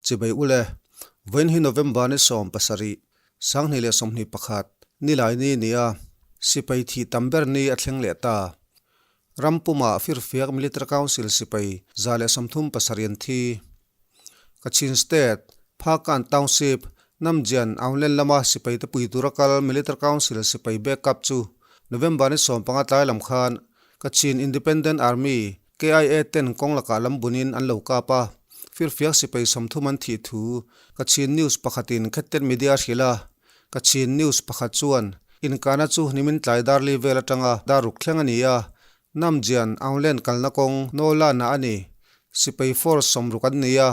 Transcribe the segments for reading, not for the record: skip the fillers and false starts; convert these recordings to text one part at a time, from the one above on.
Chibai ule, Vawiin hi November ni 17, 2021, nilai ni ni a, sipai thih tam ber ni a thleng leh ta. Ram pumah Firfiak Military Council sipai 137 an thi. Kachin State, Phakan Township, Namjian Aunglen lama sipai te pui tura kal Military Council sipai backup chu November ni 15 tlai lam khan Kachin Independent Army, KIA, ten kawng lakah lam bunin an lo kap a, firfiak sipai 30 an thih thu Kachin News pakhatin Khetten Media a hrilh a. Kachin News pakhat chuan inkahna chu nimin tlai dar li vel atanga dar ruk thleng a ni a, Namjian Aunglen kalna kawng Nolana a ni. Sipai force 60 an ni a,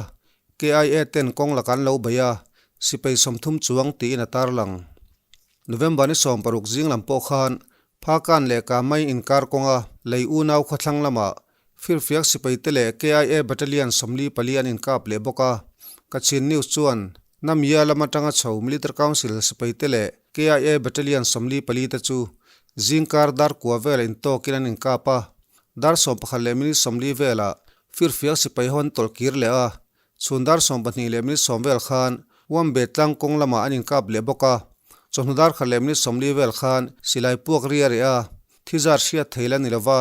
KIA ten kawng lakah an lo bei a, sipai 30 chuang tiin a tarlang. November ni 16 zing lam pawh khan Phakan leh Kamai inkar kawnga lei unau khawthlang lamah Firfiak sipaite leh KIA Battalion 44 an inkap leh bawk a. Kachin News chuan Namya lam atanga chho Military Council sipaite leh KIA Battalion 44 te chu zingkar dar kua vela intawkin an inkap a. Dar 11 leh minute 40 velah Firfiak sipai ho an tawlh kir leh a. Chhun dar 20 leh minute 10 vel khan Wambe tlang kawng lamah an inkap leh bawk a. Chawhnu dar khat leh minute 40 vel khan silai puak ri a reh a, thi zat hriat thei la ni lova,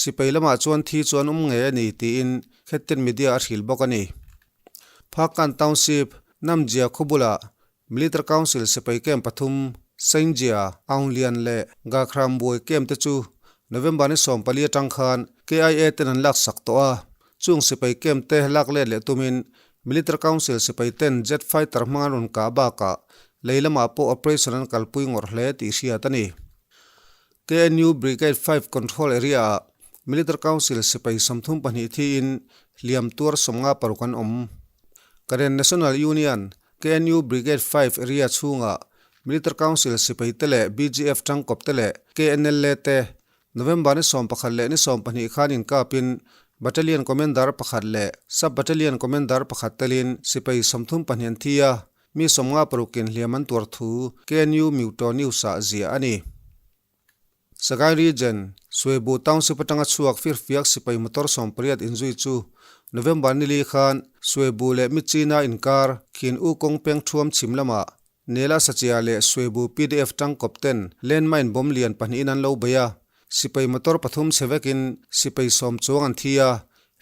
sipai lamah chuan thi chu an awm ngei a ni tiin Khetten Media a hrilh bawk a ni. Phakan Township, Namjia khawbulah Military Council sipai camp pathum, Sainjia, Aunglian leh Gakhrambuai camp te chu November ni 14 atang khan KIA ten an laksak tawh a. Chung sipai camp te lak let leh tumin Military Council sipai ten jet fighter hmang an rawn kah bakah lei lamah pawh operation an kalpui ngawrh hle tih hriat a ni. KNU Brigade 5 Control Area-ah Military Council sipai 32 thiin hliam tuar 56 an awm. Karen National Union, KNU Brigade 5 Area chhungah Military Council sipai te leh BGF tangkawp te leh KNLA te November ni 11 leh ni 12 khan inkapin Battalion Commander pakhat leh Sub Battalion Commander pakhat telin sipai 32 an thi a, mi 56 in hliam an tuar thu KNU Myuto News-ah ziah a ni. Sagaing Region, Suebu Township atanga chhuak firfiak sipai motor 80 inzui chu November ni li khan Suebu leh Michina inkar Khin U kawng peng thuam chhim lamah Nela Sachia leh Suebu PDF tangkawp ten landmine bomb lian pahnihin an lo bei a, sipai motor pathum chhe vekin sipai 10 chuang an thi a,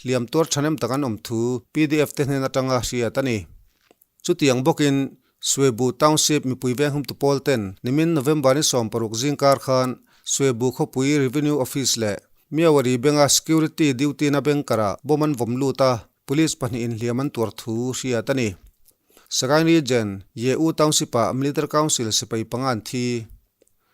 hliam tuar thahnem tak an awm thu PDF te hnen atanga hriat a ni. Chutiang bawkin Suebu Township mipui venghumtu pawl ten nimin November ni 16 zingkar khan Suebu khawpui Revenue Office leh Myawaddy Bank-a security duty na bank karah bomb an vawm lut a, police pahnihin hliam an tuar thu hriat a ni. Sagaing Region, Ye U Township-ah Military Council sipai panga an thi.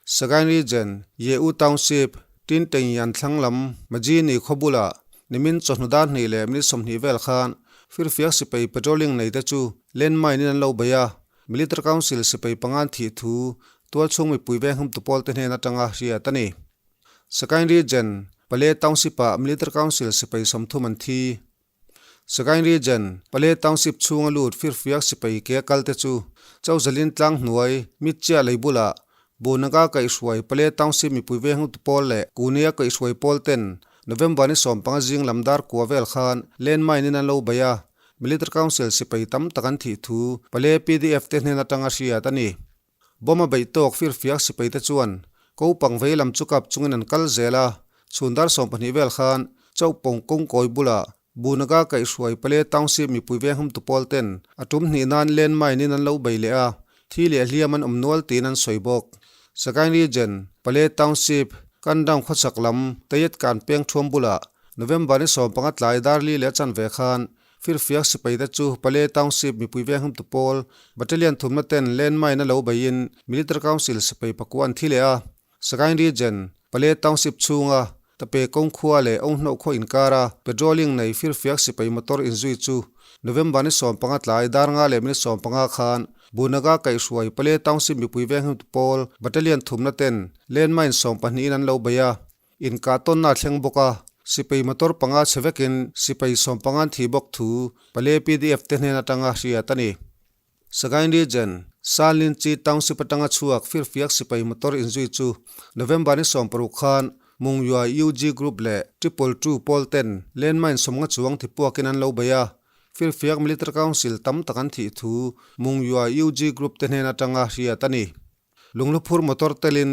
Sagaing Region, Ye U Township, Tin Teng Yan thlang lam Majini khaw bulah nimin chawhnu dar hnih leh minute 20 vel khan firfiak sipai patrolling nei te chu landmine in an lo bei a, Military Council sipai panga an thih thu tualchhung mipui venghumtu pawl te hnen atanga hriat a ni. Sagaing Region, Pale Township-ah Military Council sipai 30 an thi. Sagaing Region, Pale Township chhunga lut firfiak sipai ke kal te chu Chawzalin tlang hnuai Mitchia lei bulah Bunaga kaihhruai Pale Township mipui venghut pawl leh Kunia kaihhruai pawl ten November ni 15 zing lam dar kua vel khan landmine in an lo bei a, Military Council sipai tam tak an thih thu Pale PDF te hnen atanga hriat a ni. Bomb a beih tawk firfiak sipai te chuan kopang vei lam chu kap chungin an kal zel a, chhun dar 20 vel khan Chauhpawng kawngkawi bulah Bunaga kaihhruai Pale Township mipui venghumtu pawl ten a tum hnih nan landmine in an lo bei leh a, thi leh hliam an awm nual tiin an sawi bawk. Sagaing Region, Pale Township, Kandang khawchhak lam Tayet kan peng thuam bulah November ni 15 tlai dar li leh a chanve khan Firfiak sipai te chu Pale Township mipui venghumtu pawl Battalion thumna ten landmine a lo beiin Military Council sipai pakua an thi leh a. Sagaing Region, Pale Township chhunga Tape kawng khua leh Onghnawh khaw inkara patrolling nei firfiak sipai motor inzui chu November ni 15 tlai dar nga leh minute 15 khan Bunaga kaihhruai Pale Township mipui venghumtu pawl Battalion thumna ten landmine 12 in an lo bei a. Inkah tawnna a thleng bawk a, sipai motor panga chhe vekin sipai 15 an thi bawk thu Pale PDF te hnen atanga hriat a ni. Sagaing Region, Sanlin Chi Township atanga chhuak firfiak sipai motor inzui chu November ni 16 khan Mungyua UG Group leh 222 pawl ten landmine 50 chuang thi puakin an lo bei a. Firfiak Military Council tam tak an thih thu Mungyua UG Group te hnen atanga hriat a ni. Lungluphur motor telin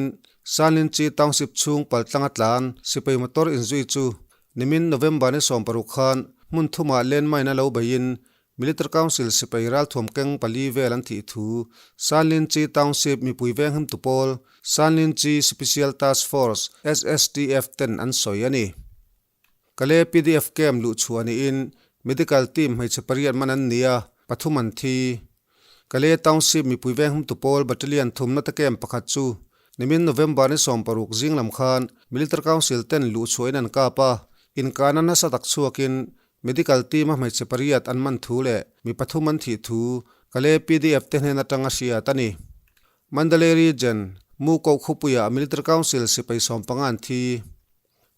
Sanlinchi Township chhung paltlanga tlan sipai motor inzui chu nimin November ni 16 khan hmun thumah landmine a lo beiin Military Council sipai ralthuam keng pali vel an thih thu Sanlinchi Township mipui venghimtu pawl Sanlinchi Special Task Force, SSTF, ten an sawi a ni. Kale pdf camp luh chhuah niin medical team hmeichhe pariat man an ni a, pathum an thi. Kale Township mipui venghumtu pawl battalion thumna te camp pakhat chu nimin November ni 16 zing lam khan Military Council ten luh chhuahin an kap a, inkahna nasa tak chhuakin medical team a hmeichhe pariat an man thu leh mi pathum an thih thu Kale pdf te hnen atanga hriat a ni. Mandalay Region, Mu Koh khawpuiah Military Council sipai 15 an thi.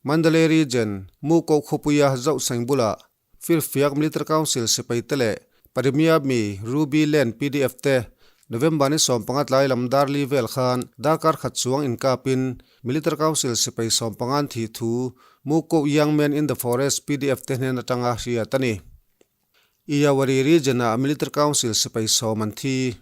Mandalay Region, Mu Koh khawpuia Zohseng bulah Firfiak Military Council sipai te leh Parimia mi Ruby Land pdf te November ni 15 tlai lam dar li vel khan darkar khat chuang inkapin Military Council sipai 15 an thih thu Mu Koh Young Men in the Forest pdf te hnen atanga hriat a ni. Iyawari Region-ah Military Council sipai 10 an thi.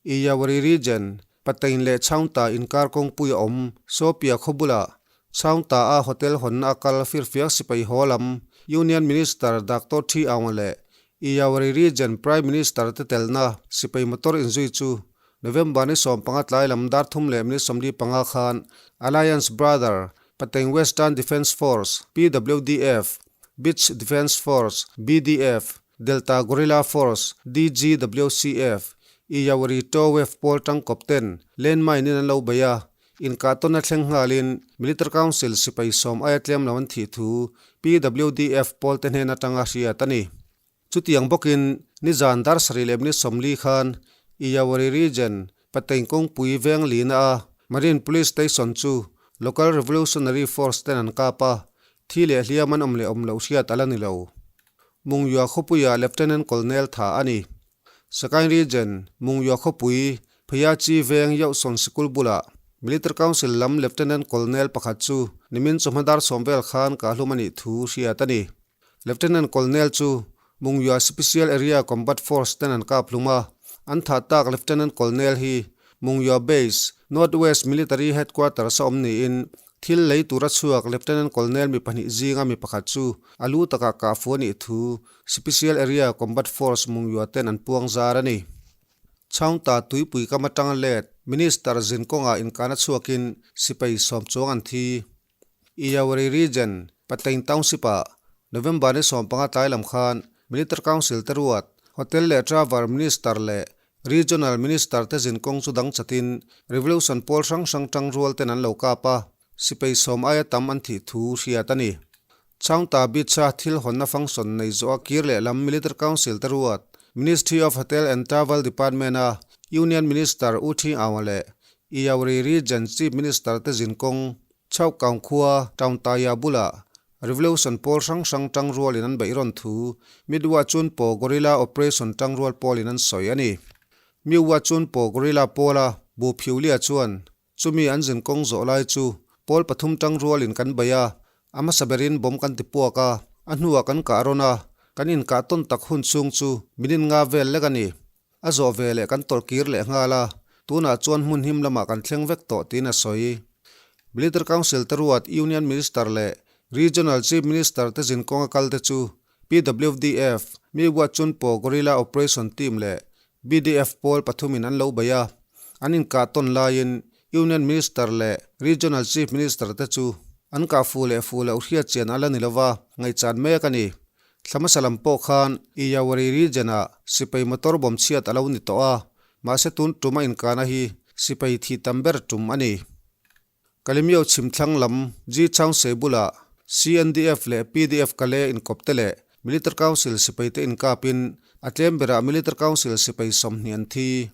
Iyawari Region, Patain leh Chhaungta inkar kawngpui a awm. Sopia khaw bulah Chhaungta-a hotel hawnna a kal firfiak sipai haw lam Union Minister Doctor Thi Aung leh Iyawari Region Prime Minister te telna sipai motor inzui chu November ni 15 tlai lam dar thum leh minute 45 khan Alliance Brother Patain Western Defence Force, PWDF, Beach Defence Force, BDF, Delta Guerrilla Force, DGWCF, Iyawari Towef pawl tangkawp ten landmine in an lo bei a, inkah tawn a thleng nghalin Military Council sipai 10 aia tlem lo an thih thu PWDF pawl te hnen atanga hriat a ni. Chutiang bawkin nizan dar sarih leh minute 40 khan Iyawari Region Patain kawngpui veng lina a Marine Police Station chu Local Revolutionary Force ten an kap a, thi leh hliam an awm leh awm loh hriat a la ni lo. Mungyua khawpuia Lieutenant Colonel tha a ni. Sagaing Region, Mungyua khawpui, Phiachi veng Yauhsawn sikul bulah Military Council lam Lieutenant Colonel pakhat chu nimin chawhma dar 10 vel khan kahlum a nih thu hriat a ni. Lieutenant Colonel chu Mungyua Special Area Combat Force ten an kap hlum a, an thah tak Lieutenant Colonel hi Mungyua Base, North West Military Headquarters a awm niin thil lei tura chhuak Lieutenant Colonel mi pahnih zinga mi pakhat chu a lu takah kah fu a nih thu Special Area Combat Force Mungyua ten an puang zar a ni. Chhaungta tuipui kam atanga let Minister zin kawngah inkahna chhuakin sipai 10 chuang an thi. Iyawari Region, Patain Township-ah November ni 15 tlai lam khan Military Council te ruat Hotel leh Travel Minister leh Regional Minister te zin kawng chu dang chatin Revolution pawl hrang hrang tang rual ten an lo kap a, sipai 10 aia tam an thih thu hriat a ni. Chhaungta Beach-a thil hawnna function nei zawh a kir leh lam Military Council te ruat Ministry of Hotel and Travel Department-a Union Minister U Thi Aung leh Iyawari Region Chief Minister te zin kawng Chhauhkaung khua Taungtaya bulah Revolution pawl hrang hrang tangrualin an beih rawn thu Midwa Chunpo Guerrilla Operation tangrual pawlin an sawi a ni. Miwa Chunpo Guerrilla pawla Bu Phiulia chuan chumi an zin kawng zawh lai chu pawl pathum tangrualin kan bei a, a hmasa berin bomb kan ti puak a, a hnuah kan kah rawn a, kan inkah tawn tak hun chhung chu minute nga vel lek a ni. A zawh ve leh kan tawlh kir leh nghal a, tunah chuan hmun him lamah kan thleng vek tawh tiin a sawi. Military Council te ruat Union Minister leh Regional Chief Minister te zin kawnga kal te chu PWDF, Mi Buat Chunpo Guerrilla Operation Team leh BDF pawl pathumin an lo bei a, an inkah tawn laiin Union Minister leh Regional Chief Minister te chu an kah fu leh fu loh hriat chian a la ni lova ngaihchan mek a ni. Thla hmasa lam pawh khan Iyawari Region-ah sipai motor bawm chhiat a lo ni tawh a, mahse tun tum a inkahna hi sipai thih tam ber tum a ni. Kalemyo chhim thlang lam Ji Chaungse bulah CNDF leh PDF Kale inkawp te leh Military Council sipai te inkapin a tlem berah Military Council sipai 20 an thi.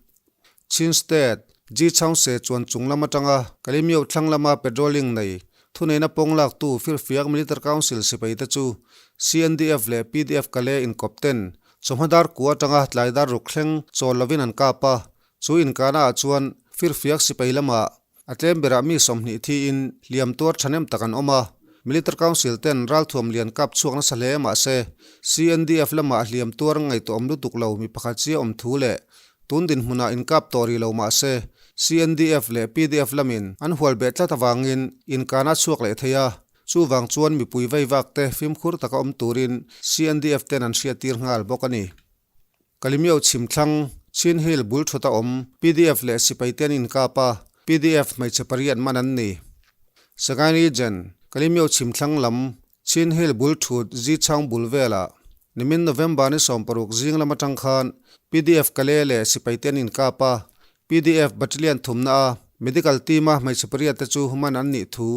Chin State, Ji Chaungse chuan chung lam atanga Kalemyo thlang lama patrolling nei Thuneina pawng laktu Firfiak Military Council sipai te chu CNDF leh PDF Kale inkawp ten chawhma dar kua atanga tlai dar ruk thleng chawl lovin an kap a, chu inkahna ah chuan Firfiak sipai lamah a tlem berah mi 20 thiin hliam tuar thahnem tak an awm a. Military Council ten ralthuam lian kap chhuak nasa hle mah se, CNDF lamah hliam tuar ngaihtuah awm lutuk lo mi pakhat chiah awm thu leh tun dinhmunah inkap tawh rih lo mah se, CNDF leh pdf lamin an hual beh tlat avangin inkana chhuak leh thei a, chuvang chuan mipui veivak te fimkhur taka awm turin CNDF ten an hriattir nghal bawk a ni. Kalimio chhimthlang, Chin Hill bul thut a awm, pdf leh sipai te an inkap a, pdf hmeichhe pariat man an ni. Sagaing Region, Kalimio chhimthlang lam, Chin Hill bul thut Zichang bul velah nimin November ni 16 zing lam atang khan pdf Kale leh sipai te an inkap a, pdf Battalion thumna a medical team a hmeichhe pariat te chu man an nih thu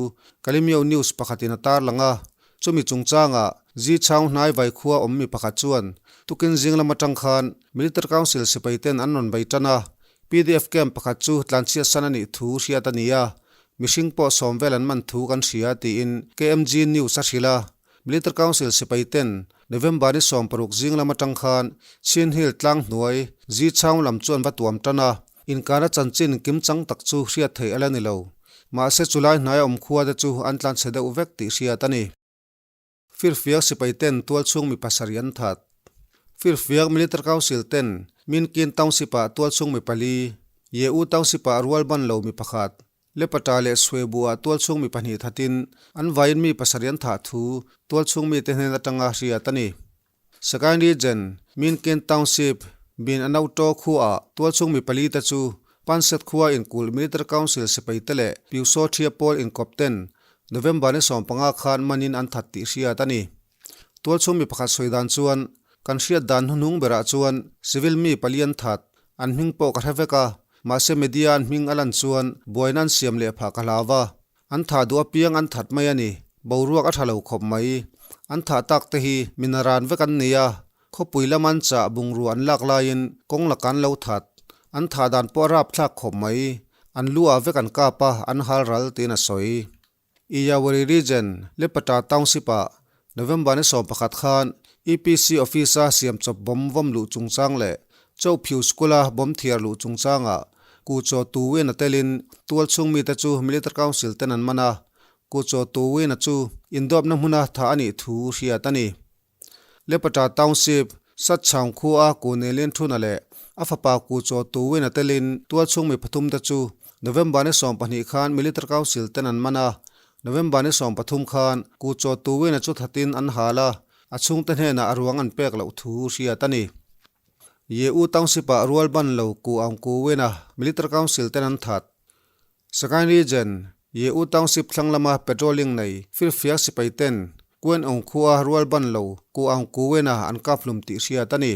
Kalimio News pakhatin a tarlang a. Chumi chungchangah Zichang hnai Vaikhua awm mi pakhat chuan tukin zing lam atang khan Military Council sipai ten an rawn bei tan a, pdf camp pakhat chu tlanchhiat san a nih thu hriat a ni a, mihring pawh sawm vel an man thu kan hria tiin KMG News a hrilh a. Military Council sipai ten November ni 16 zing lam atang khan Chin Hill tlang hnuai Zichang lam chu an va tuam tan a, inkana chanchin kimchang tak chu hriat theih a la ni lo. Mahse chulai hnaia awm khua te chu an tlanchhe deuh vek tih hriat a ni. Firfiak sipai ten tualchhung mi pasarih an that. Firfiak Military Council ten Minkin Township ah tualchhung mi pali, Ye-U Township ah rual ban lo mi pakhat, Lepata leh Suebu ah tualchhung mi pahnih thatin an vaiin mi pasarih an thah thu tualchhung mite hnen atanga hriat a ni. Sagaing Region, Minkin Township, Bin Anauto khuaah tualchhung mi pali te chu Panset khua inkulh Military Council sipai te leh Pyusaw Thia pawl inkawp ten November ni 15 khan manin an that tih hriat a ni. Tualchhung mi pakhat sawi dan chuan, Kan hriat dan hnuhnung berah chuan civil mi pali an that, an hming pawh ka hre vek a, mahse media an hming a lan chuan buaina an siam leh phah ka hlau va. An thah duh apiang an that mai a ni. Boruak a tha lo khawp mai. An thah tak te hi min a ran vek an ni a, khawpui lam an chah bungrua an lak laiin kawng laka an lo that. An thah dan pawh a rap thlak khawp mai. An lu ah vek an kap a, an hal ral tiin a sawi. Iyawari Region, Lepata Township ah November ni 11 khan EPC Office a siam chawp bomb vawm luh chungchang leh Chauhphiu School a bomb thiar luh chungchangah Kuchaw Tuwin a telin tualchhung mite chu Military Council ten an man a, Kuchaw Tuwin-a chu indawpna hmuna thah a nih thu hriat a ni. Lepata Township, Satchhaung khua a Kunelin Thuna leh a fapa Kuchaw Tuwin-a telin tualchhung mi pathum te chu November ni 12 khan Military Council ten an man a, November ni 13 khan Kuchaw Tuwin-a chu thatin an hal a, a chhungte hnenah a ruang an pek loh thu hriat a ni. Ye-U Township-ah rual ban lo Ku Aung Ku Win-a Military Council ten an that. Sagaing Region, Ye-U Township thlang lama patrolling nei firfiak sipai ten Kuen Aung khua rual ban lo Ku Aung Ku Win-a an kap hlum tih hriat a ni.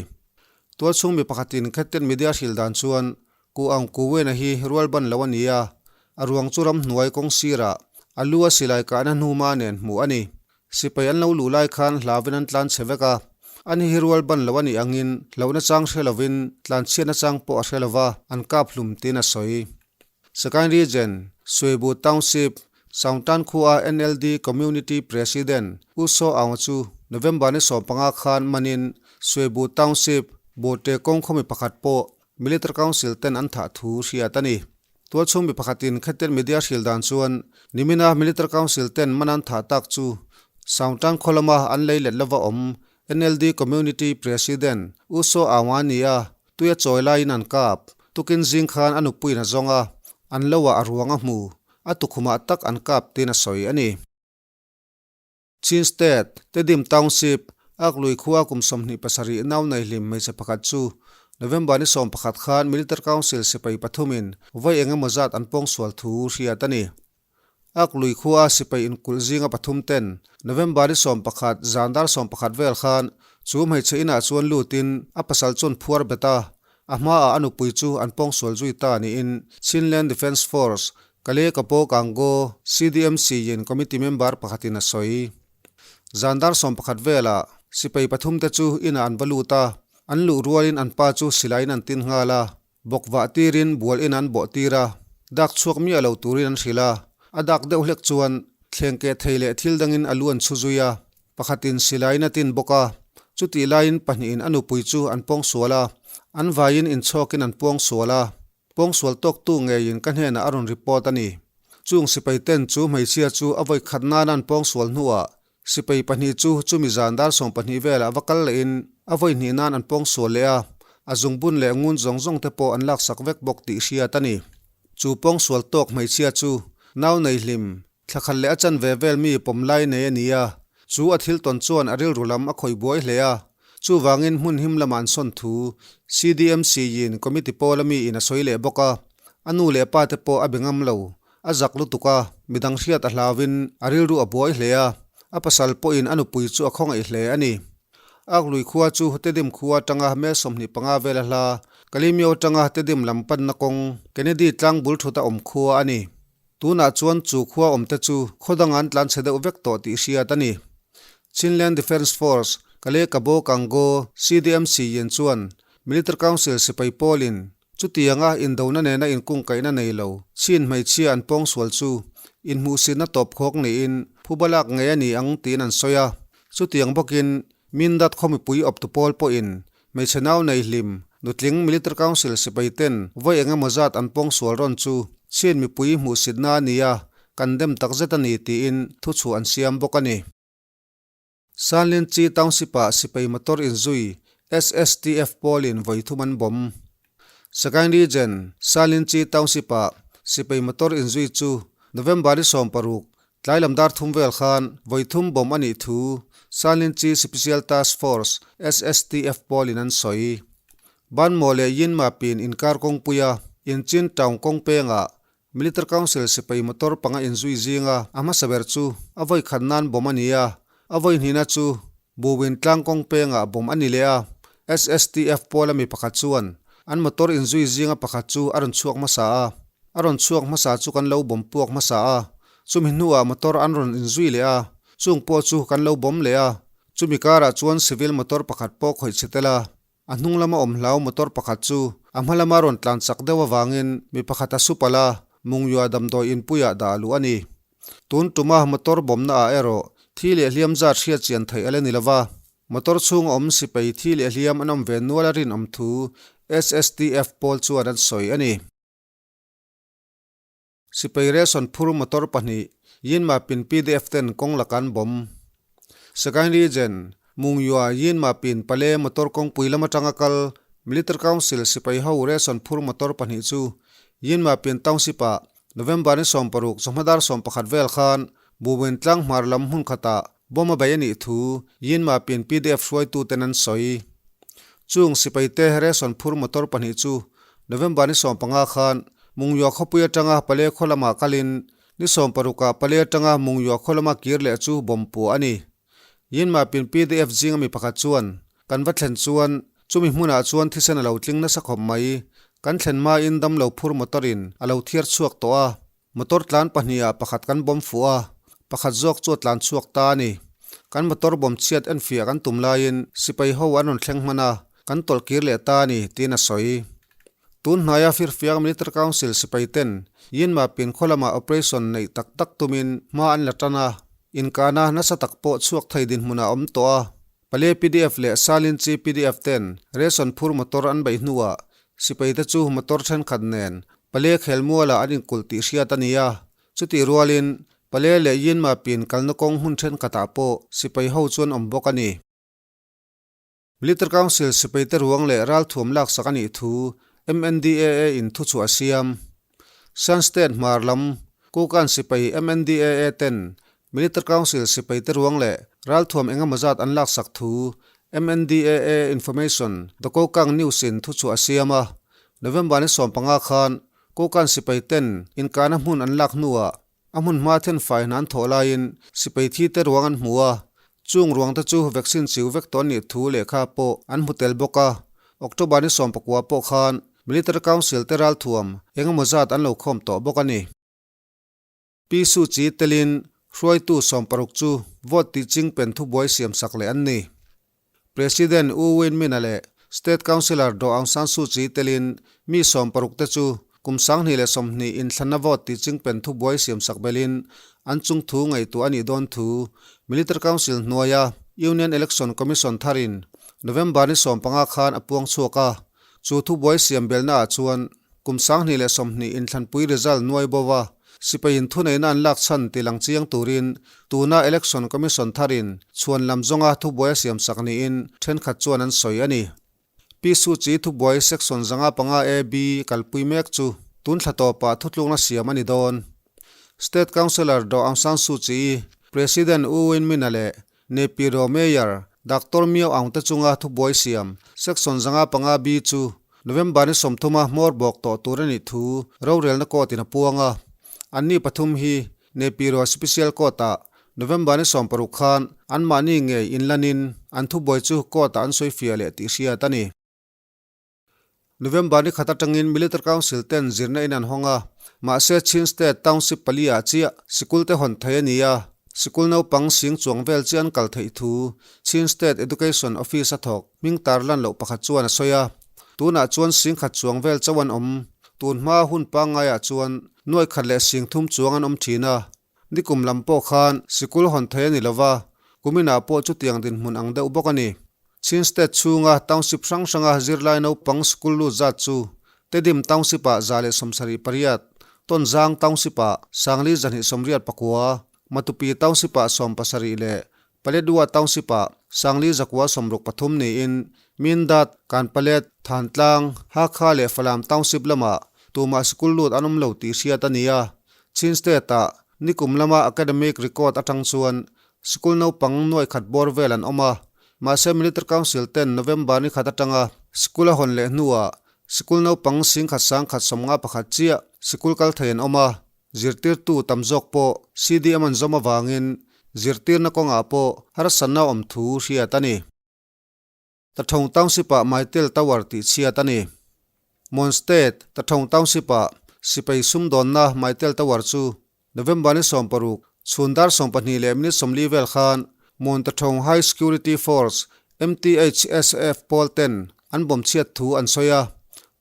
Tualchhung mi pakhatin Khettian Media hril dan chuan Ku Aung Ku Win-a hi rual ban lo a ni a, a ruang chu ramhnuai kawng sirah a lu a silai kahna hnuma nen hmuh a ni. Sipai an lo luh lai khan hlauin an tlan chhe vek a, ani hi rual ban lo a nih angin hlauhna chang hre lovin tlanchhiatna chang pawh a hre lo va, an kap hlum tiin a sawi. Sagaing Region, Suibu Township, Saungtan khua NLD Community President U Saw Aung chu November ni 15 khan manin Suibu Township, Bawte kawng khawmi pakhat pawh Military Council ten an thah thu hriat a ni. Tualchhung mi pakhatin Khettian Media hril dan chuan nimina Military Council ten man an thah tak chu Saungtang khaw lama an lei let lova awm NLD Community President U Saw Aung a ni a, tuia chawi laiin an kap. Tukin zing khan a nupuiin a zawng a, an lo ah a ruang a hmu, a tukhumah tak an kap tiin a sawi a ni. Chin State, Tedim Township, Aklui khua kum 27 nau nei hlim hmeichhe pakhat chu November ni 11 khan Military Council sipai pathumin vawi eng emaw zat an pawngsual thu hriat a ni. Aklui khua sipai inkulh zinga pathum ten November ni 11 zan dar 11 vel khan chu hmeichhe inah chuan lutin a pasal chuan phuar bet a, a hmaah a nupui chu an pawngsual zui ta niin Chinland Defence Force Kale Kapo Kango, CDMC in committee member pakhatin a sawi. Zan dar 11 velah sipai pathum te chu inah an va lut a, an luh rualin an pa chu silaiin an tin nghal a, bawk vah tirin bual in an bawh tir a, dak chhuak miah lo turin an hrilh a, a dak deuh hlek chuan thleng keh thei leh thil dangin a lu an chhu zui a, pakhatin silaiin a tin bawk a, chutih laiin pahnihin a nupui chu an pawng sual a, an vaiin inchhawkin an puang sual a. Pawngsual tawktu ngeiin ka hnenah a rawn report a ni. Chung sipai ten chu hmeichhia chu a vawi khat nana an pawngsual hnuah sipai pahnih chu chumi zan dar 20 velah va kal lehin a vawi hnih nan an pawngsual leh a, a zungbun leh ngun zawng zawng te pawh an laksak vek bawk tih hriat a ni. Chu pawngsual tawk hmeichhia chu nau nei hlim, thla khat leh a chanve vel mi pawm lai nei a ni a, chu a thil tawn chuan a rilru lam a khawih buai hle a, chuvangin hmun him lamah an sawn thu CDMC in committee pawla mi in a sawi leh bawk a, a nu leh pa te pawh a be ngam lo, a zak lutuk a, midang hriat a hlauin a rilru a buai hle a, a pasal pawhin a nupui chu a khawngaih hle a ni. Aklui khua chu Tedim khua atanga mel 25 vel a hla, Kalimyo atanga Tedim lam panna kawng Kennedy tlang bul thut a awm khua a ni. Tunah chuan chu khua awmte chu khaw danga an tlan chhe deuh vek tawh tih hriat a ni. Chinland Defence Force, Kale Kabo Kango, CDMC yin chuan Military Council sipai pawlin chutianga indona nena inkungkaihna nei lo chin hmeichhia an pawngsual chu inhmuhsitna tawpkhawk niin phubalak ngei a ni ang tiin an sawi a. Chutiang bawkin Mindat khaw mipui awptu pawl pawhin Hmeichhe nau nei hlim, nutling Military Council sipai ten vawi eng emaw zat an pawngsual rawn chu chhin mipui hmuhsitna a ni a, kan dem tak zet a ni tiin thuchhuah an siam bawk a ni. Sanlinchi Township-ah sipai motor inzui SSTF pawlin vawi thum an bawm. Sagaing Region, Sanlinchi Township-ah sipai motor inzui chu November ni 16, Tlai lam dar thum vel khan vawi thum bawm a nih thu Sanlinchi Special Task Force, SSTF, pawlin an sawi. Banmaw leh Yinma pin inkar kawngpuia Inchin Town kawng pengah Military Council sipai motor panga inzui zinga a hmasa ber chu a vawi khat nan bawm a ni a, a vawi hnihna chu Buwin tlang kawng pengah bawm a ni leh a. SSTF pawla mi pakhat chuan an motor inzui zinga pakhat chu a rawn chhuak hmasa a, a rawn chhuak hmasa chu kan lo bawm puak hmasa a, chumi hnuah motor an rawn inzui leh a, chung pawh chu kan lo bawm leh a, chumi karah chuan civil motor pakhat pawh khawih chhe tel a, a hnung lama awm hlau motor pakhat chu a hma lama rawn tlan chak deuh avangin mi pakhat a su palh a, Mungyua damdawi inpuiah dah luh a ni. Tun tuma motor bawmna ah erawh thi leh hliam zat hriat chian theih a la ni lova, motor chhung a awm sipai thi leh hliam an awm ve nual a rinawm thu SSTF pawl chuan an sawi a ni. Sipai ration phur motor pahnih Yinmapin pdf ten kawng laka an bawm. Sagaing Region, Mungyua Yinmapin Pale motor kawngpui lam atanga kal Military Council sipai ho ration phur motor pahnih chu Yinmapin Township ah November ni 16 chawhma dar 11 vel khan Buwin tlang hmar lam hmun khatah bomb a bei a nih thu Yinmapin pdf hruaituten an sawi. Chung sipaite ration phur motor pahnih chu November ni 15 khan Mungyua khawpui atanga Pale khaw lamah kalin ni 60 ah Pale atanga Mungyua khaw lama kir leh chu bomb puah a ni. Yinmapin pdf zinga mi pakhat chuan kan va thlen chuan chumi hmunah chuan thisen a lo tling nasa khawp mai. Kan thlen hmain damlo phur motor in a lo thiar chhuak tawh a, motor tlan pahnih ah pakhat kan bawm fuh a, pakhat zawk chu a tlan chhuak ta a ni. Kan motor bawm chhiat enfiah kan tum laiin sipai ho an rawn thleng hman a, kan tawlh kir leh ta a ni, tiin a sawi. Tun hnaia Firfiak Military Council sipai ten Yinmapin khaw lamah operation neih tak tak tumin hma an la tan a, inkahna nasa tak pawh chhuak thei dinhmunah a awm tawh a. Pale pdf leh Salinchi pdf ten ration phur motor an beih hnuah sipai te chu motor thenkhat nen Pale khelmualah an inkulh tih hriat a ni a, chutih rualin Pale leh Yinmapin kalna kawng hmun thenkhatah pawh sipai ho chuan awm bawk a ni. Military Council sipaite ruang leh ralthuam laksak a nih thu MNDAA in thuchhuah a siam. Shan State hmar lam Kukan sipai MNDAA ten Military Council sipaite ruang leh ralthuam engemaw zat an laksak thu MNDAA Information The Kokang News in thuchhuah a siam a. November ni 15 khan Kukan sipai ten inkahna hmun an lak hnuah A hmun hma thenfai hna an thawh laiin sipai thi te ruang an hmu a, chung ruang te chu vaccine chiu vek tawh an nih thu lehkha pawh an hmu tel bawk a. October ni 19 pawh khan Military Council te ralthuam eng emaw zat an lo khawm tawh bawk a ni. Pi Suu Kyi telin hruaitu 60 chu vote tih ching pen thubuai siam sak leh an ni. President U Win Myint-a leh State Councillor Daw Aung San Suu Kyi telin mi 60 te chu kum 2020 inthlanna vote tih chingpen thubuai siamsak belin an chung thu ngaihtuah a nih dawn thu Military Council hnuaia Union Election Commission tharin November ni 15 khan a puang chhuak a. Chu thubuai siam belnaah chuan kum 2020 inthlanpui result nuai bo va. Sipaiin thuneihna an lak chhan ti lang chiang turin tuna Election Commission tharin chhuan lam zawnga thubuai a siamsak niin thenkhat chuan an sawi a ni. Pi Suu Kyi thubuai Section 505 A B kalpui mek chu tun thla tawpah thutlukna siam a ni dawn. State Councillor Daw Aung San Suu Kyi, President U Win Myint-a leh Naypyidaw Mayor Doctor Myo Aung te chunga thubuai siam Section 505 B chu November ni 30 a hmawr bawk tawh tur a nih thu rorelna court in a puang a. Anni pathum hi Naypyidaw Special Court ah November ni 16 khan anmahni ngei inlanin an thubuai chu court ah an sawi fiah leh tih hriat a ni. November ni khat atangin Military Council ten zirna in an hawng a, mahse Chin State Township pali ah chiah sikul te hawn thei a ni a, sikul naupang sing chuang vel chiah an kal theih thu Chin State Education Office a thawk hming tar lan loh pakhat chuan a sawi a. Tunah chuan sing khat chuang vel chauh an awm. Tun hma hun pangngaiah chuan nuai khat leh sing thum chuang an awm thin a. Nikum lam pawh khan sikul hawn thei a ni lova, kuminah pawh chutiang dinhmun ang deuh bawk a ni. Chin State chhunga township hrang hranga zirlai naupang sikul lut zat chu Tedim Township-ah 178, Tonzang Township-ah 4289, Matupi Township-ah 70 leh Paletwa Township-ah 4963 niin Mindat, Kanpalet, Thantlang, Hakha leh Falam Township lamah tumah sikul lut an awm lo tih hriat a ni a. Chin State-ah nikum lama academic record atang chuan sikul naupang nuai khat bawr vel an awm a. Mahse Military Council ten November ni khat atanga sikul a hawn leh hnuah sikul naupang singkhat sangkhat 51 chiah sikul kal thei an awm a. Zirtirtu tam zawk pawh CDM an zawm avangin zirtirna kawngah pawh harsatna awm thu hriat a ni. Tathawng Township-ah Maitel Tower tih chhiat a ni. Mon State, Tathawng Township-ah sipai sumdawnna Maitel Tower chu November ni 16, chhun dar 12 leh minute 40 vel khan Mon Tathawng High Security Force, MTHSF, pawl ten an bawm chhiat thu an sawi a.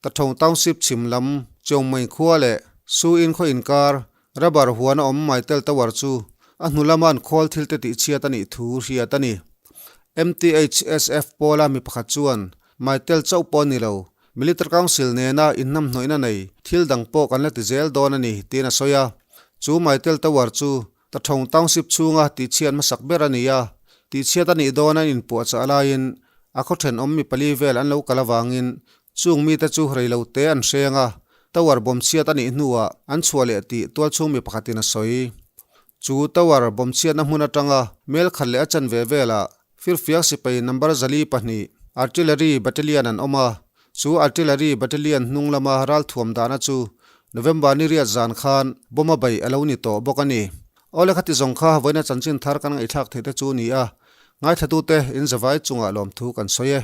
Tathawng Township chhim lam Cheungmei khua leh Su In khaw inkar rubber huan a awm Maitel Tower chu a hnu lama an khawl thil te tih chhiat a nih thu hriat a ni. MTHSF pawla mi pakhat chuan Maitel chauh pawh a ni lo, Military Council nena inhnamhnawihna nei thil dang pawh kan la ti zel dawn a ni tiin a sawi a. Chu Maitel Tower chu Tathawng Township chhunga tihchhiat hmasak ber a ni a, tihchhiat a nih dawn an inpuahchah laiin a khaw thenawm mi pali vel an lo kal avangin chung mite chu reilo te an hreng a, tower bawmchhiat a nih hnuah an chhuah leh tih tualchhung mi pakhatin a sawi. Chu tower bawmchhiatna hmun atanga mel khat leh a chanve velah Firfiak sipai number 402 Artillery Battalion an awm a, chu Artillery Battalion hnung lama ralthuam dahna chu November ni riat zan khan bomb a beih a lo ni tawh bawk a ni. Awle khati zawng kha vawiina chanchin thar kan ngaihthlak theih te chu a ni a, ngaithlatute in zavai chungah lawmthu kan sawi e.